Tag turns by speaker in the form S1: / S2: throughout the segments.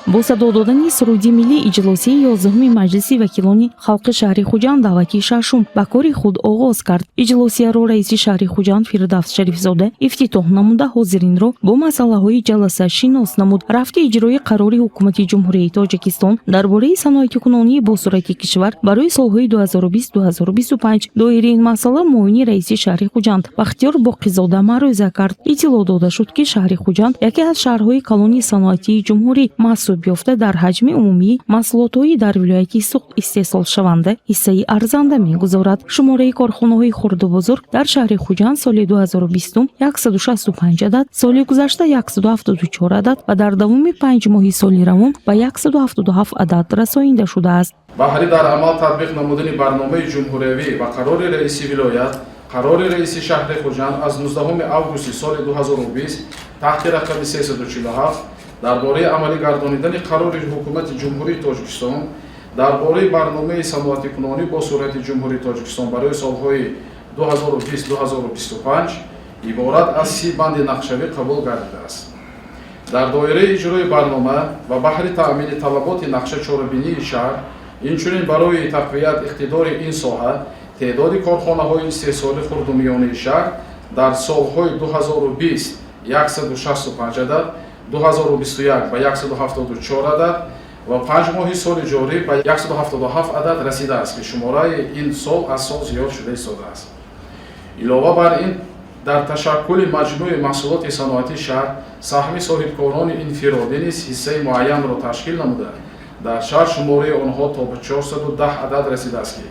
S1: Бо садо додани суруди миллӣ иҷлосияи 11-уми Маҷлиси вакилони халқи шаҳри Хуҷанд даъвати шашум ба кори худ оғоз кард. Иҷлосияро раиси шаҳри Хуҷанд Фирдавс Шарифзода ифтитоҳ намуда, ҳозиринро бо масъалаҳои ҷаласа шинос намуд. Рафти иҷрои қарори Ҳукумати Ҷумҳурии Тоҷикистон дар бораи саноатикунонии босуръати кишвар барои солҳои 2020-2025, доири ин масъала муовини раиси шаҳри Хуҷанд Бахтиёр Боқизода маърӯза кард. Иттилоъ дода шуд, ки шаҳри Хуҷанд яке аз шаҳрҳои калони саноатии ҷумҳурӣ маҳсуб ёфта, дар ҳаҷми умумии маҳсулотҳои дар вилояти Суғд истеҳсолшаванда ҳиссаи арзанда мегузорад. Шумораи корхонаҳои хурду бузург дар шаҳри Хуҷанд соли 2020 165 адад, соли гузашта 174 адад ва дар давоми 5 моҳи соли равон ба 177 адад расонида шудааст.
S2: Баҳри дар амал татбиқ намудани барномаи ҷумҳуриявӣ ва қарори раиси вилоят, қарори раиси шаҳри Хуҷанд аз 19 августи соли 2020 таҳти рақами 347 дар бораи амалӣ гардонидани қарори Ҳукумати Ҷумҳурии Тоҷикистон дар бораи барномаи саноатикунонӣ бо суръати Ҷумҳурии Тоҷикистон барои солҳои 2020-2025 иборат аз 30 банди нақшавӣ қабул гардидааст. Дар доираи иҷрои барнома ва баҳри таъмини талаботи нақша чорабинии шаҳр, инчунин барои тақвият иқтидори ин соҳа, теъдоди корхонаҳои истеҳсоли хурду миёнаи шаҳр дар солҳои 2020 165 адад, 2021 ба 174 адад ва 5 моҳи соли ҷорӣ ба 177 адад расидааст, ки шумораи ин сол аз сол зиёд шуда истодааст. Илова бар ин, дар ташаккули маҷмӯи маҳсулоти саноатии шаҳр саҳми соҳибкорони инфиродӣ низ ҳиссаи муайянро ташкил намуда, дар шаҳр шумораи онҳо то ба 410 адад расидааст, ки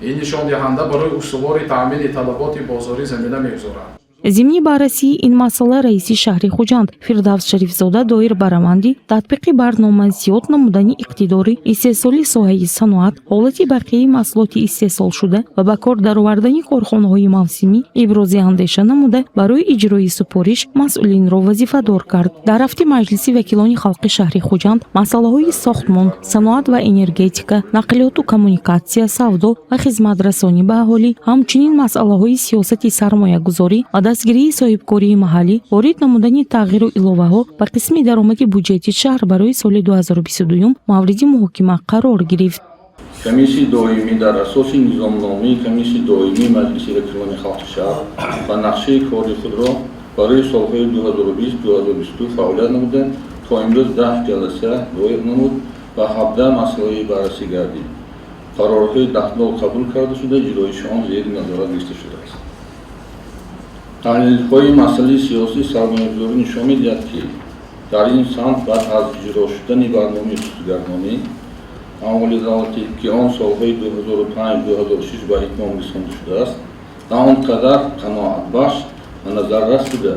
S2: ин нишондиҳанда барои устувори таъмини талаботи бозорӣ замина мегузорад.
S1: Зимни баррасии ин масъала раиси шаҳри Хуҷанд Фирдавс Шарифзода доир ба раванди татбиқи барнома, зиёд намудани иқтидори истеҳсоли соҳаи саноат, ҳолати бақияи маҳсулоти истеҳсолшуда ва ба кор даровардани корхонаҳои мавсимӣ ибрози андеша намуда, барои иҷрои супориш масъулинро вазифадор кард. Дар рафти Маҷлиси вакилони халқи шаҳри Хуҷанд масъалаҳои сохтмон, саноат ва энергетика, нақлиёту коммуникатсия, савдо ва хизматрасонӣ ба аҳолӣ, ҳамчунин масъалаҳои сиёсати сармоягузорӣ ва дастгирии соҳибкории маҳаллӣ, ворид намудани тағйиру иловаҳо ба қисми даромади буҷети шаҳр барои соли 2022 мавриди муҳокима қарор гирифт.
S3: Комиссияи доимӣ дар асоси низомномаи Комиссияи доимии Маҷлиси вакилони халқи шаҳр ва нақшаи кори худро барои солҳои 2020-2022 фаъолият намуда, то имрӯз 10 ҷаласа доир намуд ва 17 масъалаи баррасӣ гардид. Қарорҳои дахлдор қабул карда шуда, иҷроиши он зери назорат гирифта шудааст. Таҳлилҳои масъалаи сиёсии сармоягузорӣ нишон медиҳад, ки дар ин самт баъд аз иҷро шудани барномаи хусусигардонӣ амволи давлатӣ, ки он солҳои 2005-2006 ба итмом расонда шудааст, на он қадар қаноатбахш ва назаррас буда,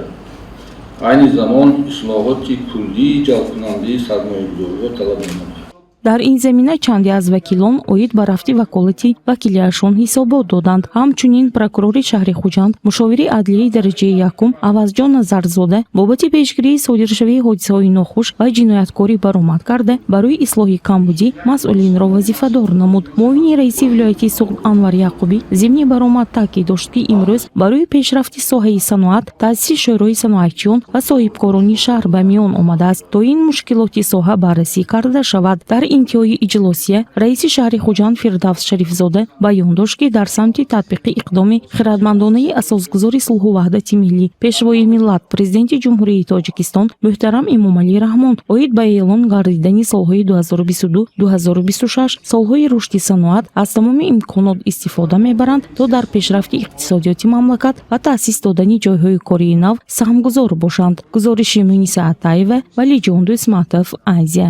S3: айни замон ислоҳоти куллии ҷалбкунандаи сармоягузориҳо талаб менамояд.
S1: Дар ин замина чанде аз вакилон оид ба рафти ваколати вакилиашон ҳисобот доданд. Ҳамчунин прокурори шаҳри Хуҷанд, мушовири адлияи дараҷаи якум Авазҷон Назарзода бобати пешгирии содиршавии ҳодисаҳои нохуш ва ҷинояткорӣ баромад карда, барои ислоҳи камбудӣ масъулинро вазифадор намуд. Муовини раиси вилояти Суғд Анвар Яқубӣ зимни баромад таъкид дошт, ки имрӯз барои пешрафти соҳаи саноат таъсиси шӯрои саноатчиён ва соҳибкорони шаҳр ба миён омадааст, то ин мушкилоти соҳа баррасӣ карда шавад. Дар интиҳои иҷлосия раиси шаҳри Хуҷанд Фирдавс Шарифзода баён дошт, ки дар самти татбиқи иқдоми хирадмандонаи асосгузори сулҳу ваҳдати миллӣ, Пешвои миллат, Президенти Ҷумҳурии Тоҷикистон муҳтарам Эмомалӣ Раҳмон оид ба эълон гардидани солҳои 2022-2026 солҳои рушди саноат аз тамоми имконот истифода мебаранд, то дар пешрафти иқтисодиёти мамлакат ва таъсис додани ҷойҳои кории нав саҳмгузор бошанд. Гузориши Муниса Атаева, Валиҷон Дӯсматов, Азия.